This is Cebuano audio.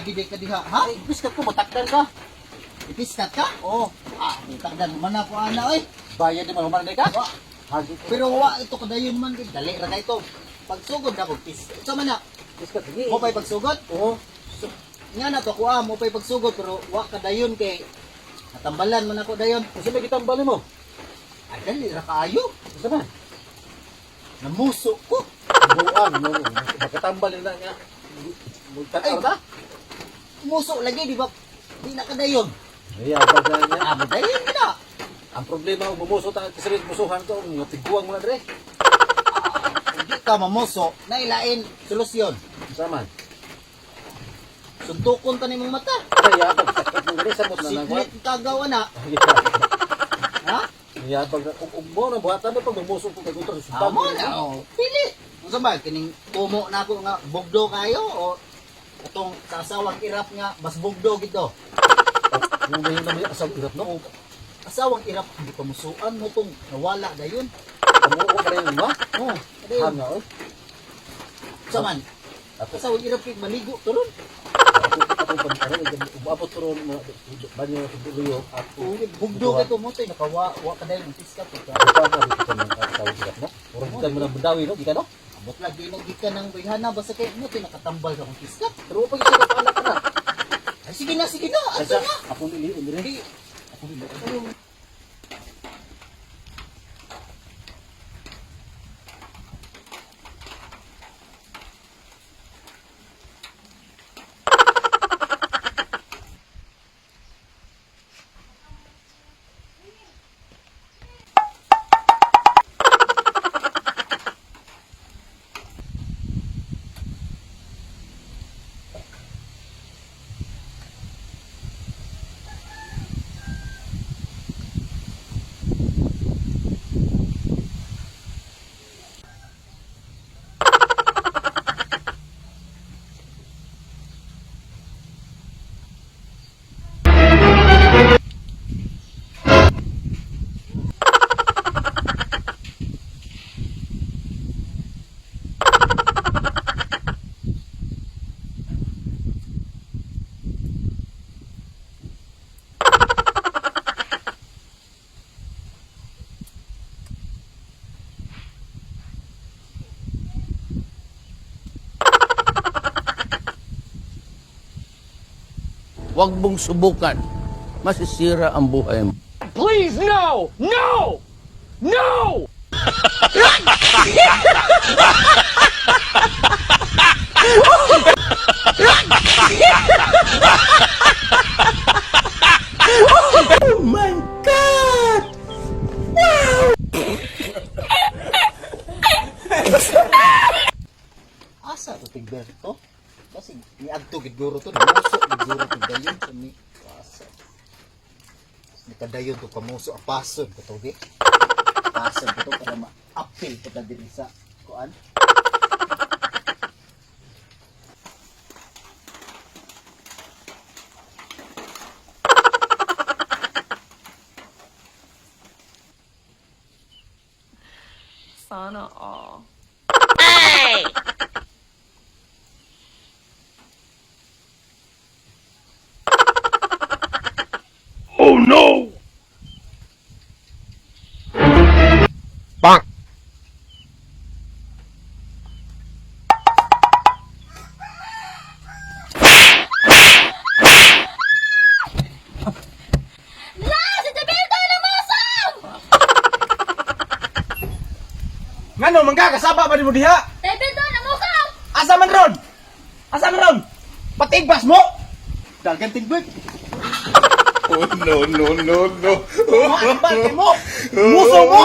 Lagi di ka diha, ha? Ay, biskat ko, matakdan ka. Ipiskat ka? Oo. Ah, takdan man ako ana oy. Bayad di man, human na ka? Wa. Hagi ko. Pero wa ito kadayon man gid dali ra kay ito. Pagsugod na ko pis. Sa man na? Biskat, sige. Mo pay pagsugod? Oo. So, nga na to ko mo pay pagsugod pero wa kadayon kay natambalan man ako dayon. Unsa may gitambal nimo? Ay dali ra kaayo. Unsa man? Namuso ko. Buang mo. Makatambal na nga. Ay Magtanaw ta? Muso lagi di ba? Di na kadayon. Ay, abag na niya. Ah, dayon na. Ang problema, kung bumuso ta, kasi musuhan to, nga tiguang mo na dre. Kung di ka mamuso, nailain solusyon. Unsa man? Suntukon ta nimong mata. Kaya pag sakit mo dre, samot na nang Siklit kagawa na. Ha? Yabag na, ug mo na buhatan mo pag bumuso ko kay gusto sa Amo na oh. Pili. Unsa ba kining tumo na ako nga bugdo kayo o atong sa asawang irap nga mas bugdo gito. Mo may na may asang irap no. Asawang irap hindi pa musuan mo tong nawala dayon. Amo ko pa rin mo. Oh, dayon. Hanga oy. Sa man. Ako Asawang irap kay maligo turon. ako ako pag ano umaabot ko ron mga banyo luyo ako. Bugdo kay to mo toy nakawa wa ka dayon ang piska to. Ako pa dito sa mga asawang irap no. Murag gikan mo ng bundawi no, gikan no. Abot lagi na gikan ng bayhana basta kay mo toy nakatambal ka kong piska. Pero pag isa ka anak na. Ay sige na, sige na. Ato Asa na. akong dili dire. Di, Akong dili. Huwag mong subukan. Masisira ang buhay mo. Please, no! No! No! Asa to Tigberto? Kasi niadto gid guro to, namuso gid guro to dayon sa ni asa. Nikadayon to kamuso apason ko to gi. Apason ko to para ma-appeal ko ta diri sa kuan. Sana all. Ngano man ka kasaba pa nimo diha? Tebeldo, namukaw! Asa man ron? Asa man ron? Patigbas mo? Dagan Tigbert. Oh, no, no, no, no. Mo! Muso mo!